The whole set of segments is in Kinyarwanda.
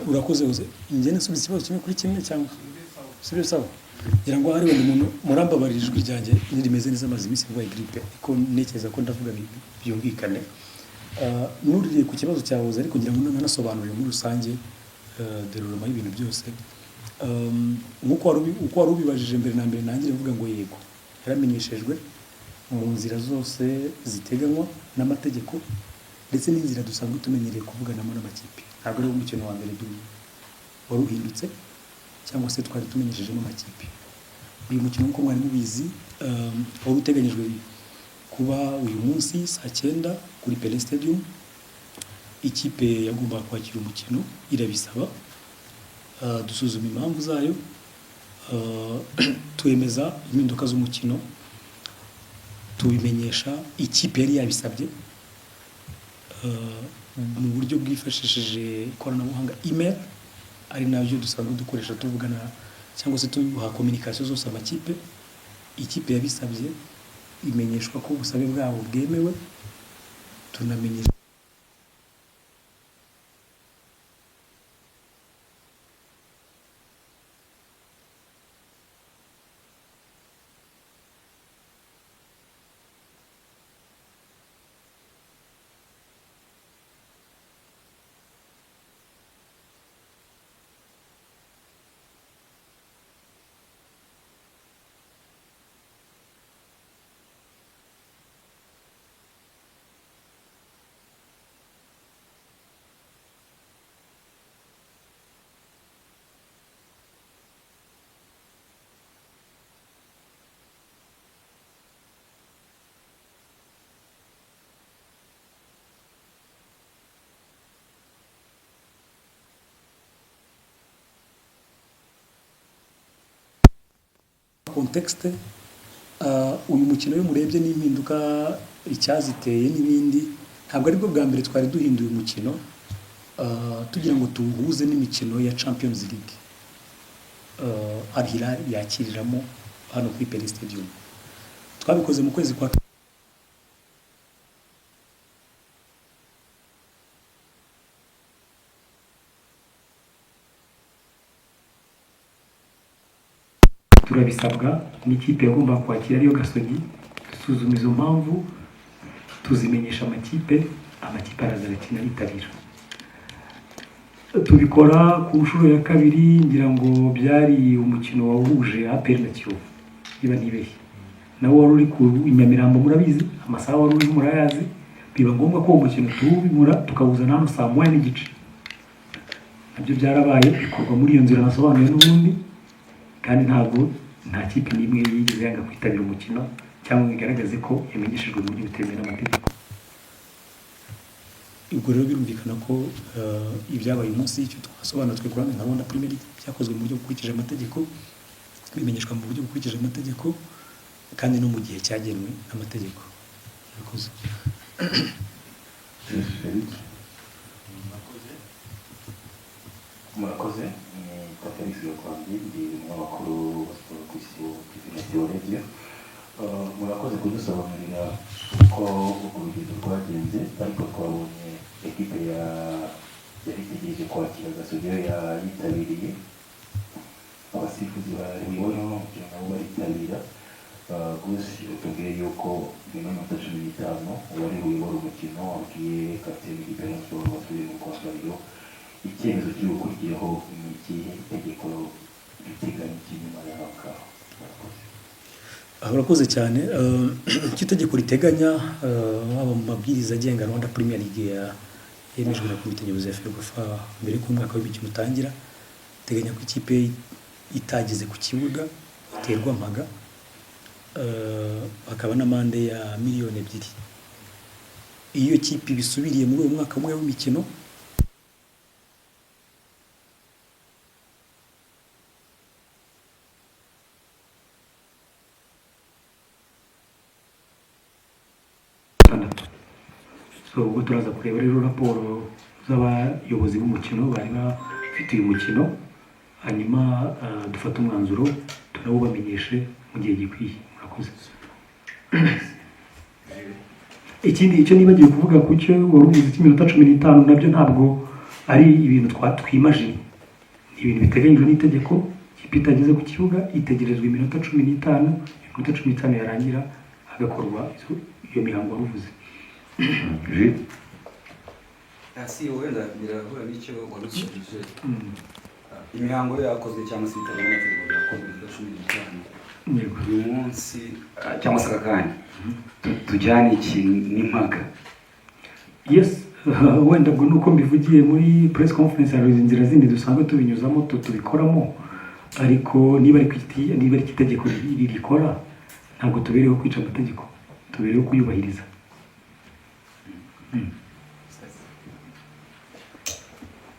Urakoze. Uze njye nsubiza ikibazo kimwe kuri kimwe cyangwa sibyo? Sawa, ngira ngo hari wenda umuntu murambabarira, ijwi ryanjye ntirimeze neza, amaze iminsi ndwaye grippe, ariko ntekereza ko ndavuga byumvikane. Nuririye ku kibazo cyawe, ariko ngira ngo nanasobanurire muri rusange déroulement y'ibintu byose. Nk'uko uko wari ubibajije mbere na mbere, nangire mvuga ngo yego, yaramenyeshejwe mu nzira zose ziteganywa n'amategeko ndetse n'inzira dusanzwe tumenyereye kuvuganamo n'amakipe. Ntabwo ari wo mukino wa mbere wari uhindutse cyangwa se twari tumenyeshejemo amakipe. Uyu mukino, nk'uko mwari mubizi, wari uteganyijwe kuba uyu munsi saa 9 kuri Pele Stadium. Ikipe yagombaga kwakira umukino irabisaba, dusuzuma impamvu zayo, twemeza impinduka z'umukino, tubimenyesha ikipe yari yabisabye mu buryo bwifashishije ikoranabuhanga, email, ari nabyo dusanzwe dukoresha tuvugana cyangwa se tuha communication zose amakipe. Ikipe yabisabye imenyeshwa ko ubusabe bwabo bwemewe, tunamenyesha contexte. Uyu mukino iyo murebye n'impinduka icyaziteye n'ibindi, ntabwo aribwo bwa mbere twari duhinduye umukino tugira ngo tuwuhuze n'imikino ya Champions League Al Hilal yakiriramo hano kuri Pele Stadium. Twabikoze mu kwezi kwa turabisabwa n'ikipe yagombaga kwakira, ariyo Gasogi. Dusuzuma izo mpamvu, tuzimenyesha amakipe, amakipe araza arakina, aritabira. Tubikora ku nshuro ya kabiri, ngira ngo byari umukino wahuje APR na Kiyovu, niba ntibeshye, nawo wari uri ku i Nyamirambo. Murabizi, amasaha wari uriho murayazi. Biba ngombwa ko uwo mukino tuwimura, tukawuzana hano saa 1:30. Nabyo byarabaye, bikorwa muri iyo nzira nasobanuye n'ubundi, kandi ntabwo nta kipe n'imwe yigeze yanga kwitabira umukino cyangwa ngo igaragaze ko yamenyeshejwe mu buryo butemewe n'amategeko. Ubwo rero birumvikana ko ibyabaye umunsi, icyo twasobanura twe ku ruhande nka Rwanda Premier League, byakozwe mu buryo bukurikije amategeko, bimenyeshwa mu buryo bukurikije amategeko kandi no mu gihe cyagenwe n'amategeko. Murakoze. Felix. Murakoze, murakoze. Nitwa Felix Gakwandi, ndi umunyamakuru wa siporo ku isi kuri Meteo Radio. Murakoze kudusobanurira uko urwo rugendo rwagenze, ariko twabonye ekipe ya yari itegereje kwakira Gasogi yitabiriye, abasifuzi bari umukino nabo baritabira. Gusa utubwiye yuko nyuma y'iminota 15 uwari buyobore umukino wabwiye kapiteni w'ikipe ya Rayon Sports basubiye mu rwambariro. Icyemezo kiri bukurikireho ni ikihe? Itegeko riteganya iki nyuma y'aho ngaho? Murakoze. Urakoze cyane. Icyo itegeko riteganya, haba mu mabwiriza agenga Rwanda Premier League yemejwe na komite nyobozi ya FERWAFA mbere y'uko umwaka w'imikino utangira, iteganya ko ikipe itageze ku kibuga iterwa mpaga, hakaba n'amande ya miliyoni 2 iyo kipe ibisubiriye muri uyu mwaka umwe w'imikino. Gatandatu. So ubwo turaza kureba rero raporo z'abayobozi b'umukino bari bafite uyu mukino, hanyuma dufate umwanzuro, tunawubamenyeshe mu gihe gikwiye. Murakoze. Ikindi icyo nibagiwe kuvuga ku cyo wari uvuze cy'iminota 15, nabyo ntabwo Ari ibintu twimajine, ni ibintu biteganyijwe n'itegeko. Ikipe itageze ku kibuga itegerezwa iminota 15, iminota 15 yarangira hagakorwa iyo mihango wari uvuze. Jules. Si wenda birahura n'icyo wari usubije. Imihango yo yakozwe cyangwa se ibitabwa n'amategeko byakozwe iminota 15. Yego. Uyu munsi cyangwa se aka kanya tujyane iki n'impaka? Yes, wenda ubwo nuko mbivugiye muri press conference, hari inzira zindi dusanzwe tubinyuzamo, tubikoramo, ariko niba ari itegeko rikora, ntabwo tubereyeho kwica amategeko, tubereyeho kuyubahiriza.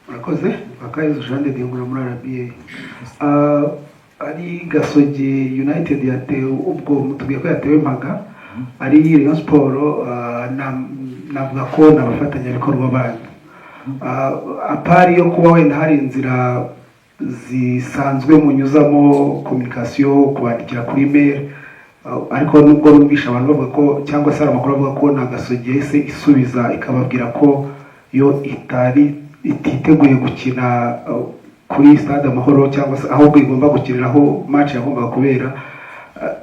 Murakoze. Akayezu Jean de Dieu muri RBA. Ari Gasogi United yatewe, ubwo mutubwiye ko yatewe mpaga, ari Rayon Sport, navuga ko ni abafatanyabikorwa banyu. À part yo kuba wenda hari inzira zisanzwe munyuzamo communication, kubandikira kuri email, ariko nubwo numvisha abantu bavuga ko, cyangwa se hari amakuru avuga ko na Gasogi yahise isubiza ikababwira ko yo itari ititeguye gukina kuri Stade Amahoro, cyangwa se ahubwo igomba gukiniraho match yagombaga kubera.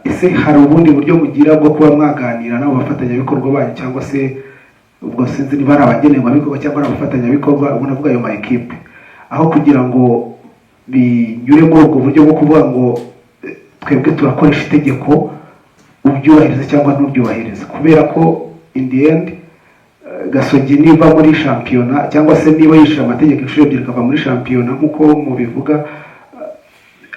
Ese hari ubundi buryo mugira bwo kuba mwaganira n'abo bafatanyabikorwa banyu, cyangwa se ubwo sinzi niba ari abagenerwabikorwa cyangwa ari abafatanyabikorwa, ubwo navuga ayo ma ekipe, aho kugira ngo binyure muri ubwo buryo bwo kuvuga ngo twebwe turakoresha itegeko, ubyubahiriza cyangwa ntubyubahirize? Kubera ko in the end Gasogi niva muri shampiyona, cyangwa se niba yishyura amategeko inshuro ebyiri ikava muri shampiyona nk'uko mubivuga,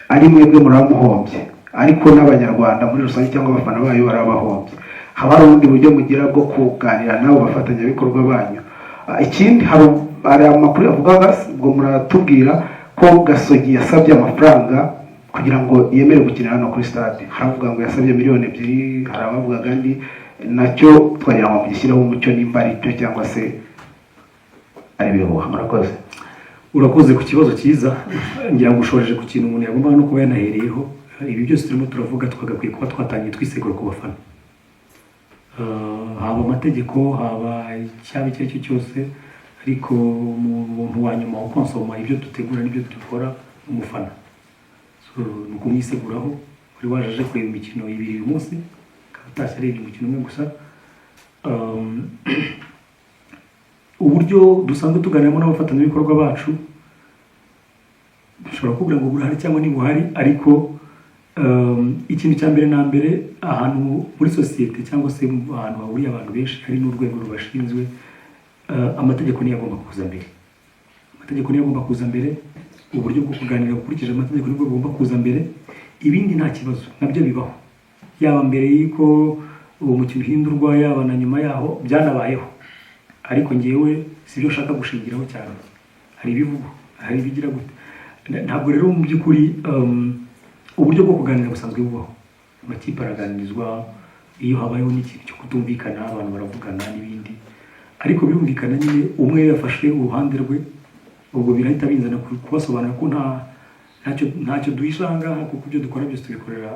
ari mwebwe muramuhombye, ariko n'Abanyarwanda muri rusange cyangwa abafana bayo barabahombye. Haba hari ubundi buryo mugira bwo kuganira n'abo bafatanyabikorwa banyu? Ikindi, hari amakuru yavugaga, ubwo muratubwira, ko Gasogi yasabye amafaranga kugira ngo yemere gukinira hano kuri stade. Haravuga ngo yasabye miliyoni 2, hari abavugaga andi. Nacyo twagira ngo mugishyireho umucyo nimba ari byo cyangwa se ari ibihuha. Murakoze. Urakoze ku kibazo cyiza. Ngira ngo ushoreje ku kintu umuntu yagombaga no kuba yanahereyeho. Ibi byose turimo turavuga, twagakwiye kuba twatangiye twisegura ku bafana. Haba amategeko, haba icyaba icyo ari cyo cyose, ariko umuntu wa nyuma ukonsoma ibyo dutegura n'ibyo dukora ni umufana. So, ni ukumwiseguraho. Wari waje aje kureba imikino ibiri uyu munsi, akaba atashye arebye umukino umwe gusa. Uburyo dusanzwe tuganiramo n'abafatanyabikorwa bacu, dushobora kuvuga ngo burahari cyangwa ntibuhari, ariko ikintu cya mbere na mbere, ahantu muri sosiyete cyangwa se ahantu hahuriye abantu benshi hari n'urwego rubashinzwe, amategeko niyo agomba kuza mbere. Amategeko niyo agomba kuza mbere. Uburyo bwo kuganira bukurikije amategeko nibwo bugomba kuza mbere. Ibindi nta kibazo, nabyo bibaho, yaba mbere y'uko uwo mukino uhindurwa, yaba na nyuma yaho, byanabayeho, ariko ngewe si byo nshaka gushingiraho cyane. Hari ibivugwa, hari ibigira gute. Ntabwo rero mu by'ukuri uburyo bwo kuganira busanzwe bubaho. Amakipe araganirizwa, iyo habayeho n'ikintu cyo kutumvikana abantu baravugana n'ibindi, ariko birumvikana nyine umwe yafashe uruhande rwe, ubwo birahita binzana kubasobanurira ko ntacyo duhisha aha ngaha, kuko ibyo dukora byose tubikorera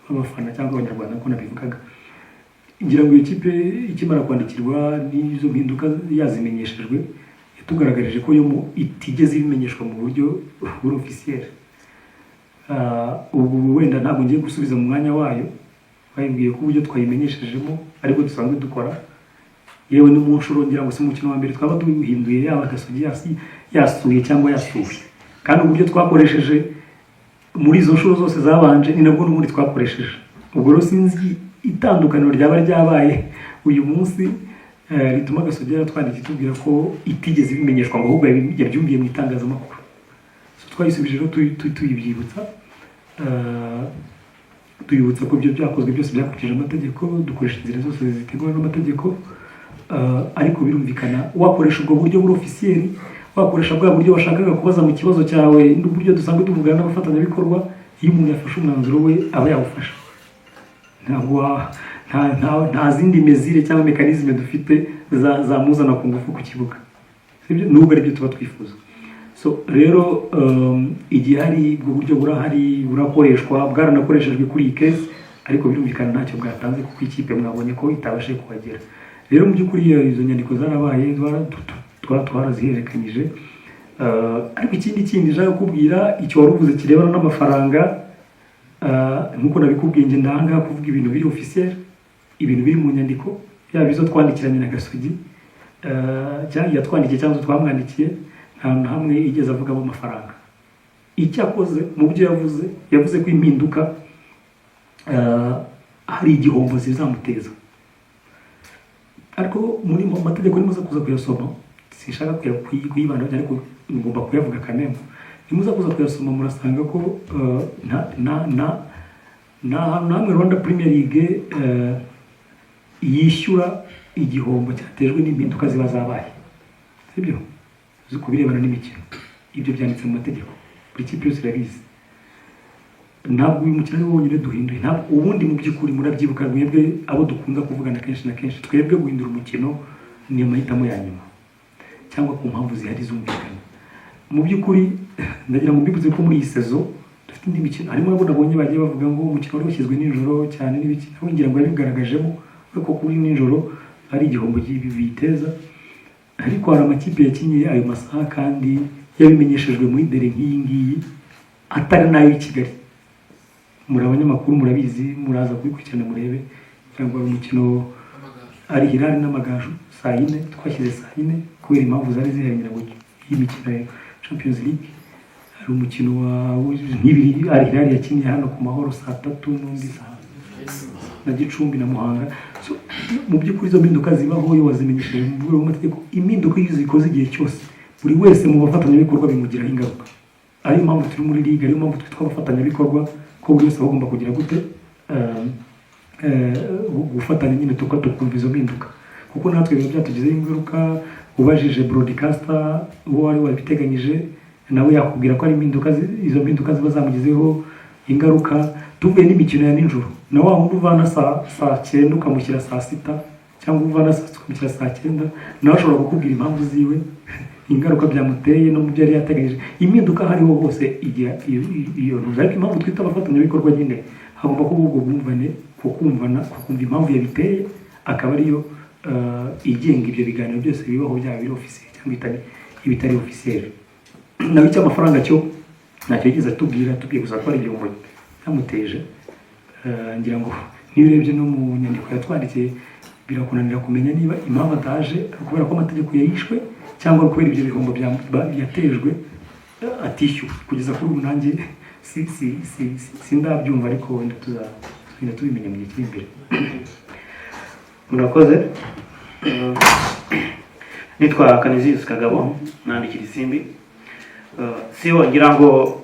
abafana cyangwa Abanyarwanda. Ko nabivugaga, ngira ngo iyo kipe ikimara kwandikirwa n'izo mpinduka yazimenyeshejwe, yatugaragarije ko yo itigeze ibimenyeshwa mu buryo buri officiel. Ubu wenda ntabwo ngiye gusubiza mu mwanya wayo, bayibwiye ko uburyo twayimenyeshejemo ariko dusanzwe dukora, yewe no mu nshuro ngira ngo si umukino wa mbere twaba duhinduye, yaba Gasogi yasuye cyangwa yasuwe, kandi uburyo twakoresheje muri izo nshuro zose zabanje ni nabwo n'ubundi twakoresheje. Ubwo rero sinzi itandukaniro ryaba ryabaye uyu munsi rituma Gasogi yaratwandikiye itubwira ko itigeze ibimenyeshwa, ngo ahubwo yabyumviye mu itangazamakuru. So, twayisubije rero tuyibyibutsa, tuyibutsa ko ibyo byakozwe byose byakurikije amategeko, dukoresha inzira zose ziteguwe n'amategeko. Ariko birumvikana, wakoresha ubwo buryo buri officiel, wakoresha bwa buryo washakaga kubaza mu kibazo cyawe, n'uburyo dusanzwe tuvugana n'abafatanyabikorwa, iyo umuntu yafashe umwanzuro we aba yawufashe. Ntabwo nta zindi mesures cyangwa mécanismes dufite zamuzana ku ngufu ku kibuga, sibyo? Nubwo aribyo tuba twifuza. So rero igihe hari ubwo buryo burahari, burakoreshwa, bwaranakoreshejwe kuri iyi case, ariko birumvikana ntacyo bwatanze kuko ikipe mwabonye ko itabashije kuhagera. Rero mu by'ukuri iyo izo nyandiko zarabaye, Twarazihererekanyije. Ariko ikindi kindi nshaka kukubwira, icyo wari uvuze kirebana n'amafaranga, nkuko nabikubwiye, njye ndahangaha kuvuga ibintu biri officiel, ibintu biri mu nyandiko, yaba izo twandikiranye na Gasogi, cyangwa yatwandikiye cyangwa twamwandikiye, nta hantu na hamwe yigeze avugamo amafaranga. Icyo akoze mu byo yavuze, yavuze ko impinduka hari igihombo zizamuteza. Ariko muri mu mategeko, nimuza kuza kuyasoma, sinshaka kuyibandaho cyane, ariko ngomba kuyavuga kameme, nimuza kuza kuyasoma murasanga ko nta hantu na hamwe Rwanda Premier League yishyura igihombo cyatejwe n'impinduka ziba zabaye, sibyo? Ku birebana n'imikino, ibyo byanditse mu mategeko, buri kipe yose irabizi. Ntabwo uyu mukino ari wo wonyine duhinduye. Ntabwo ubundi mu by'ukuri murabyibuka mwebwe abo dukunda kuvugana kenshi na kenshi, twebwe guhindura umukino ni amahitamo ya nyuma cyangwa ku mpamvu zihari zumvikana. Mu by'ukuri ndagira ngo mbivuze ko muri iyi saison dufite indi mikino, harimo abo nabonye bagiye bavuga ngo umukino wari washyizwe nijoro cyane n'ibiki, nabo ngira ngo yabigaragajemo ariko kuri nijoro ari igihombo biteza. Ariko hari amakipe yakinnye ayo masaha kandi yabimenyeshejwe muri délai nk'iyi ngiyi, atari n'ayo i Kigali. Muri abanyamakuru murabizi, muraza kubikurikirana murebe cyangwa hari umukino ari Hilal n'Amagaju saa 4, twashyize saa 4 kubera impamvu zari zihari, ngira ngo y'imikino ya Champions League. Hari umukino wa nk'ibiri Al Hilal yakiniye hano ku Mahoro saa 3, n'undi saa na Gicumbi na Muhanga. So, mu by'ukuri izo mpinduka zibaho iyo wazimenyesheje mu rwego rw'amategeko. Impinduka iyo zikoze igihe cyose, buri wese mu bafatanyabikorwa bimugiraho ingaruka. Ariyo mpamvu turi muri ligue, ariyo mpamvu twitwa abafatanyabikorwa, ko buri wese aba agomba kugira gute, gufatanya nyine tukumva izo mpinduka, kuko natwe biba byatugizeho ingaruka. Ubajije broadcaster uwo wari wabiteganyije, nawe yakubwira ko ari impinduka, izo mpinduka ziba zamugizeho ingaruka. Tuvuye n'imikino ya nijoro, na wa wundi uvana saa 9 ukamushyira saa 6, cyangwa uvana saa 6 ukamushyira saa 9, nawe ashobora kukubwira impamvu ziwe, ingaruka byamuteye no mu byo yari yateganyije. Impinduka aho ariho hose igira iyo ntuza. Ariko impamvu twita abafatanyabikorwa nyine, hagomba kuba ubwo bwumvane, kukumvana, kukumva impamvu yabiteye, akaba ariyo igenga ibyo biganiro byose bibaho, byaba biri officiel cyangwa ibitari officiel. Nawe icy'amafaranga cyo ntacyo yigeze atubwira, atubwiye gusa ko ari igihombo cyamuteje. Ngira ngo niyo urebye no mu nyandiko yatwandikiye, birakunanira kumenya niba impamvu ataje ari ukubera ko amategeko yayishwe cyangwa ari ukubera ibyo bihombo yatejwe atishyuwe. Kugeza kuri ubu nanjye si si si sindabyumva, ariko wenda tuzagenda tubimenya mu gihe kiri imbere. Murakoze. Nitwa Kaniziyusi Kagabo, nandikira Isimbi. Sibo ngira ngo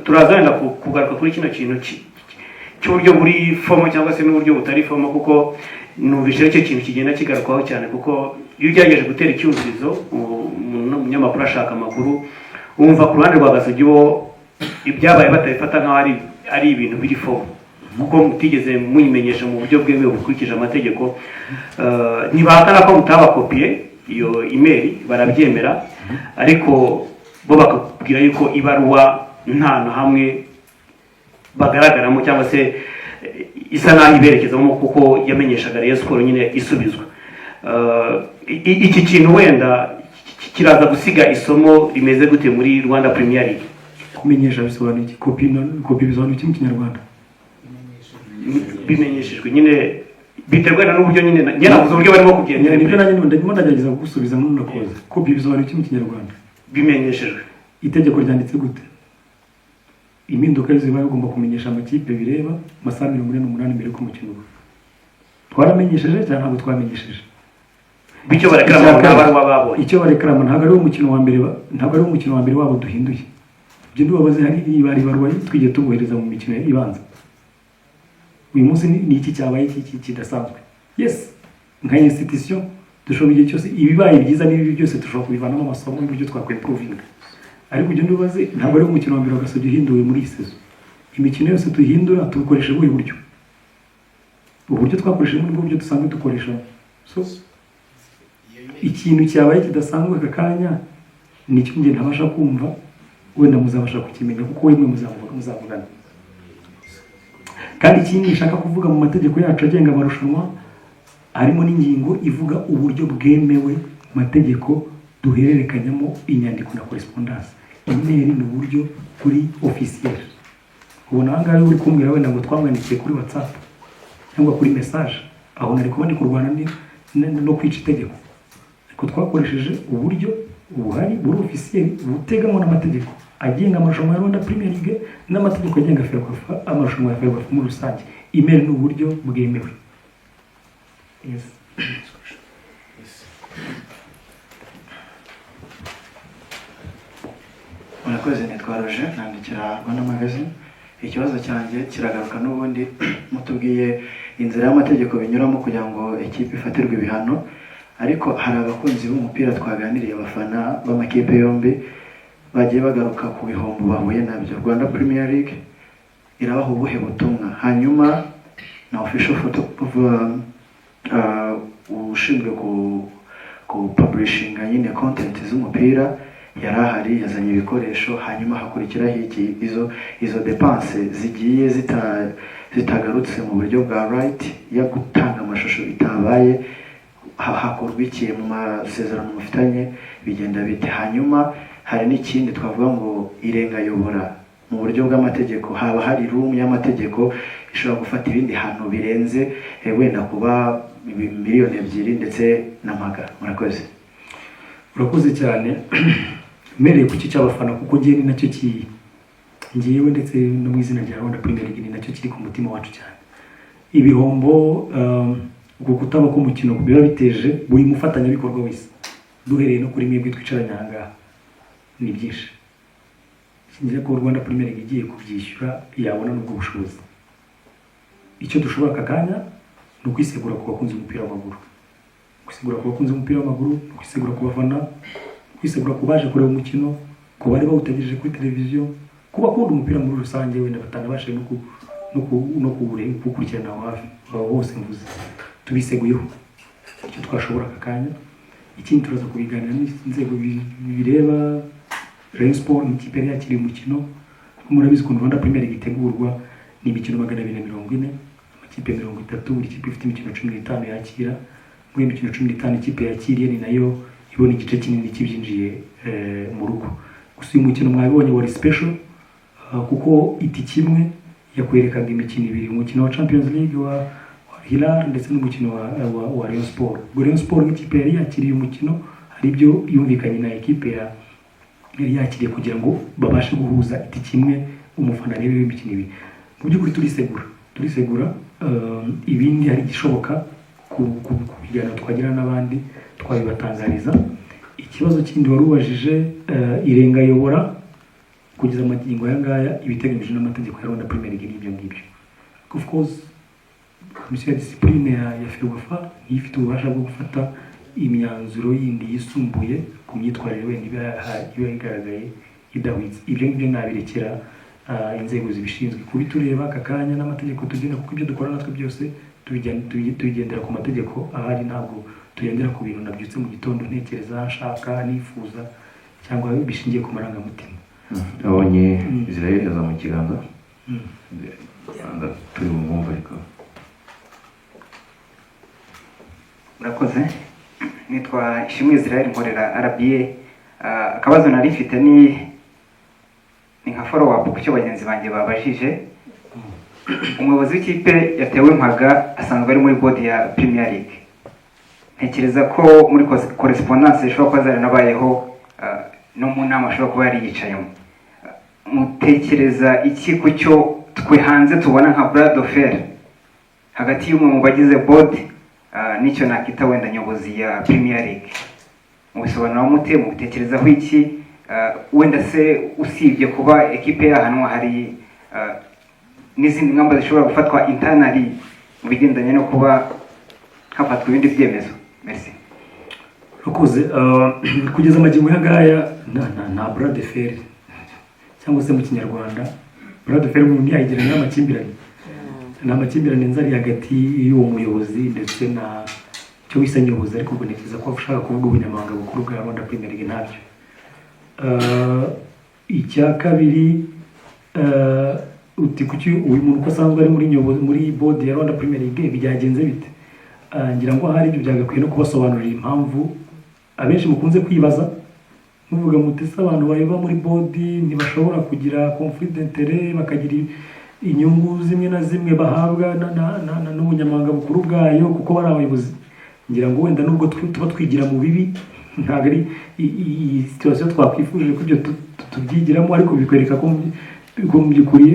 turaza wenda kugaruka kuri kino kintu cy'uburyo buri formal cyangwa se n'uburyo butari formal, kuko numvise aricyo kintu kigenda kigarukwaho cyane, kuko iyo ugerageje gutera icyumvirizo umunyamakuru ashaka amakuru, wumva ku ruhande rwa Gasogi bo ibyabaye batabifata nk'aho ari ibintu biri formal, kuko mutigeze muyimenyesha mu buryo bwemewe bukurikije amategeko. Ntibahakana ko mutabakopiye iyo email, barabyemera, ariko bo bakakubwira yuko ibaruwa nta na hamwe bagaragaramo cyangwa se isa n'aho iberekezamo, kuko yamenyeshaga Rayon Sport nyine isubizwa. Iki kintu wenda kiraza gusiga isomo rimeze gute muri Rwanda Premier League? Kumenyesha bisobanuye iki? Kopi kopi bisobanuye iki mu Kinyarwanda? Bimenyeshejwe nyine biterwa n'uburyo nyine njye navuze uburyo barimo kugenda. Nibyo nanjye ndimo ndagerageza kugusubiza ntunakoze. Kopi bisobanuye iki mu Kinyarwanda? Bimenyeshejwe. Itegeko ryanditse gute? Impinduka zibaye ugomba kumenyesha amakipe bireba amasaha 48 mbere y'uko umukino uba. Twaramenyesheje cyangwa ntabwo twamenyesheje? Bityo barekarama ngo nta baruwa babonye. Icyo barekarama, ntabwo ari wo mukino wa mbere ntabwo ari wo mukino wa mbere wabo duhinduye. Ibyo ntibabaze, hari ibari ibaruwa twigiye tubohereza mu mikino ibanza. Uyu munsi ni iki cyabaye iki kidasanzwe? Yes, nka institution dushobora igihe cyose, ibibaye byiza n'ibibi byose dushobora kubivanamo amasomo y'uburyo twakwimprovinga. Ariko ibyo ntibaze, ntabwo ari umukino wa mbere wa Gasogi uhinduwe muri iyi saison. Imikino yose tuyihindura tubukoresha ubuhe buryo? Uburyo twakoresheje nibwo buryo dusanzwe dukoresha. So ikintu cyabaye kidasanzwe aka kanya nicyo njye ntabasha kumva, wenda muzabasha kukimenya kuko wemwe muzavugana. Kandi ikindi nshaka kuvuga, mu mategeko yacu agenga amarushanwa harimo n'ingingo ivuga uburyo bwemewe. mategeko duhererekanyamo inyandiko na correspondance. Email ni uburyo kuri officiel. Ubona aha ngaha uri kumbwira wenda ngo twamwandikiye kuri WhatsApp cyangwa kuri message, aho nari kuba ndi kurwana no kwica itegeko. Ariko twakoresheje uburyo buhari buri officiel, buteganywa n'amategeko agenga amarushanwa ya Rwanda Premier League n'amategeko agenga FERWAFA, amarushanwa ya FERWAFA muri rusange. Email ni uburyo bwemewe, yes. Murakoze, nitwa Roger, nandikira Rwanda Magazine. Ikibazo cyanjye kiragaruka n'ubundi, mutubwiye inzira y'amategeko binyuramo kugira ngo ikipe ifatirwe ibihano, ariko hari abakunzi b'umupira twaganiriye, abafana b'amakipe yombi, bagiye bagaruka ku bihombo bahuye nabyo. Rwanda Premier League irabaha ubuhe butumwa? Hanyuma na official photo ushinzwe ku publishinga nyine content z'umupira yari ahari, yazanye ibikoresho, hanyuma hakurikiraho iki? Izo dépenses zigiye zitagarutse mu buryo bwa right yo gutanga amashusho bitabaye, hakorwa iki? Mu masezerano mufitanye bigenda bite? Hanyuma hari n'ikindi twavuga ngo irengayobora mu buryo bw'amategeko, haba hari room y'amategeko ishobora gufata ibindi hantu birenze wenda kuba 2 miliyoni ndetse n'amagana? Murakoze. Urakoze cyane. Mpereye ku cyo cy'abafana, kuko ngewe ni nacyo ki ngewe ndetse no mu izina rya Rwanda Premier League ni nacyo kiri ku mutima wacu cyane. Ibihombo uku kutaba k'umukino biba biteje buri mufatanyabikorwa wese, duhereye no kuri mwebwe twicaranye aha ngaha, ni byinshi. Sinzi ko Rwanda Premier League igiye kubyishyura yabona n'ubwo bushobozi. Icyo dushobora aka kanya ni ukwisegura ku bakunzi b'umupira w'amaguru, kwisegura ku bakunzi b'umupira w'amaguru, kwisegura ku bafana, kwisegura ku baje kureba umukino, ku bari bawutegereje kuri televiziyo, ku bakunda umupira muri rusange, wenda batanabashije no kuwukurikirana aho hafi. Abo bose mvuze tubiseguyeho, icyo twashobora aka kanya. Ikindi, turaza kubiganira n'inzego bireba. Rayon Sport ni ikipe yari yakiriye umukino. Murabizi ukuntu Rwanda Premier League itegurwa, ni imikino 240, amakipe 30, buri kipe ifite imikino 15 yakira. Muri iyo mikino 15, ikipe yakiriye ni nayo ibona igice kinini cy'ibyinjiye mu rugo. Gusa uyu mukino mwabibonye wari special, kuko itike imwe yakwerekaga imikino ibiri: umukino wa Champions League wa Hilal ndetse n'umukino wa Rayon Sport. Ubwo Rayon Sport nk'ikipe yari yakiriye umukino, hari ibyo yumvikanye na ekipe yari yakiriye kugira ngo babashe guhuza itike imwe, umufana arebe imikino ibiri. Mu by'ukuri turisegura. Ibindi hari igishoboka ku biganiro twagirana n'abandi twabibatangariza. Ikibazo kindi wari ubajije, irengayobora, kugeza amagingo aya ngaya ibiteganyijwe n'amategeko ya Rwanda Premier League n'ibyo ngibyo. Of course, komisiyo ya discipline ya FERWAFA niyo ifite ububasha bwo gufata imyanzuro yindi yisumbuye ku myitwarire wenda iba igaragaye idahwitse. Ibyo ngibyo nabirekera inzego zibishinzwe kubitureba aka kanya n'amategeko tugenda, kuko ibyo dukora natwe byose tubigendera ku mategeko ahari. Ntabwo tugendera ku bintu nabyutse mu gitondo ntekereza, nshaka, nifuza cyangwa bishingiye ku marangamutima. Nabonye Israel aza mu kiganza. Turi bumwumve ariko. Murakoze, nitwa Ishimwe Israel, nkorera RBA. Akabazo nari mfite ni nka follow up ku cyo bagenzi banjye babajije. Umuyobozi w'ikipe yatewe mpaga asanzwe ari muri board ya Premier League. Ntekereza ko muri correspondance zishobora kuba zaranabayeho, no mu nama ashobora kuba yari yicayemo. Mutekereza iki ku cyo twe hanze tubona nka bras de fer hagati y'umwe mu bagize board n'icyo nakita wenda nyobozi ya Premier League? Mubisobanura mute? Mubitekerezaho iki? Wenda se usibye kuba ekipe yahanwa, hari n'izindi ngamba zishobora gufatwa internally mu bigendanye no kuba hafatwa ibindi byemezo? Merci. Urakoze. Kugeza amagingo aya ngaya nta bras de fer, cyangwa se mu Kinyarwanda bras de fer umuntu yayigereranya n'amakimbirane. Ni amakimbirane nzari hagati y'uwo muyobozi ndetse na cyo wise nyobozi, ariko ubwo ntekereza ko ushaka kuvuga ubunyamabanga bukuru bwa Rwanda Premier League. Ntabyo. Icya kabiri, uti kuki uyu muntu ko asanzwe ari muri nyobozi, muri board ya Rwanda Premier League, byagenze bite? Ngira ngo ahari ibyo byagakwiye no kubasobanurira impamvu. Abenshi mukunze kwibaza muvuga muti: "Ese abantu baba muri board ntibashobora kugira conflit d'intérêt, bakagira inyungu zimwe na zimwe bahabwa n'ubunyamabanga bukuru bwayo kuko bari abayobozi?" Ngira ngo wenda nubwo tuba twigira mu bibi, ntabwo ari iyi situation twakwifuje ko ibyo tubyigiramo, ariko bikwereka ko mu by'ukuri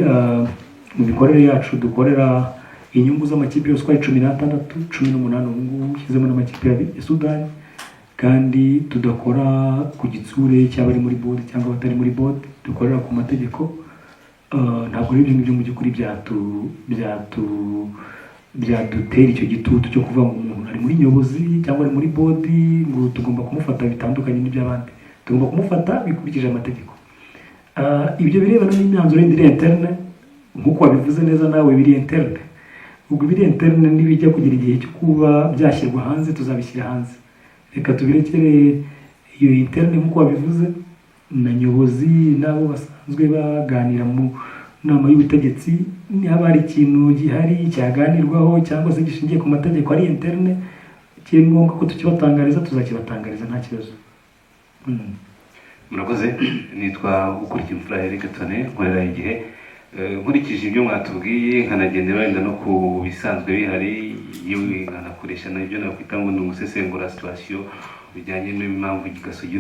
mu mikorere yacu dukorera inyungu z'amakipe yose uko ari 16, 18 ubu ngubu ushyizemo n'amakipe ya Sudani, kandi tudakora ku gitsure cy'abari muri board cyangwa abatari muri board, dukorera ku mategeko. Ntabwo ari ibyo ngibyo mu by'ukuri byadutera icyo gitutu cyo kuvuga ngo umuntu ari muri nyobozi cyangwa ari muri board, ngo tugomba kumufata bitandukanye n'iby'abandi. Tugomba kumufata bikurikije amategeko. Ibyo birebana n'imyanzuro yindi iri interne, nk'uko wabivuze neza nawe, biri interne. Ubwo biri interne, nibijya kugira igihe cyo kuba byashyirwa hanze, tuzabishyira hanze. Reka tubirekere iyo interne nk'uko wabivuze, na nyobozi n'abo basanzwe baganira mu nama y'ubutegetsi. Niba hari ikintu gihari cyaganirwaho cyangwa se gishingiye ku mategeko ari interne, kiri ngombwa ko tukibatangariza, tuzakibatangariza, nta kibazo. Murakoze. Nitwa Ukurikiyimfura Eric Tone, nkorera Igihe. Nkurikije ibyo mwatubwiye, nkanagendera wenda no ku bisanzwe bihari, yewe nkanakoresha n'ibyo nakwita ngo ni ugusesengura situation bijyanye n'impamvu Gasogi.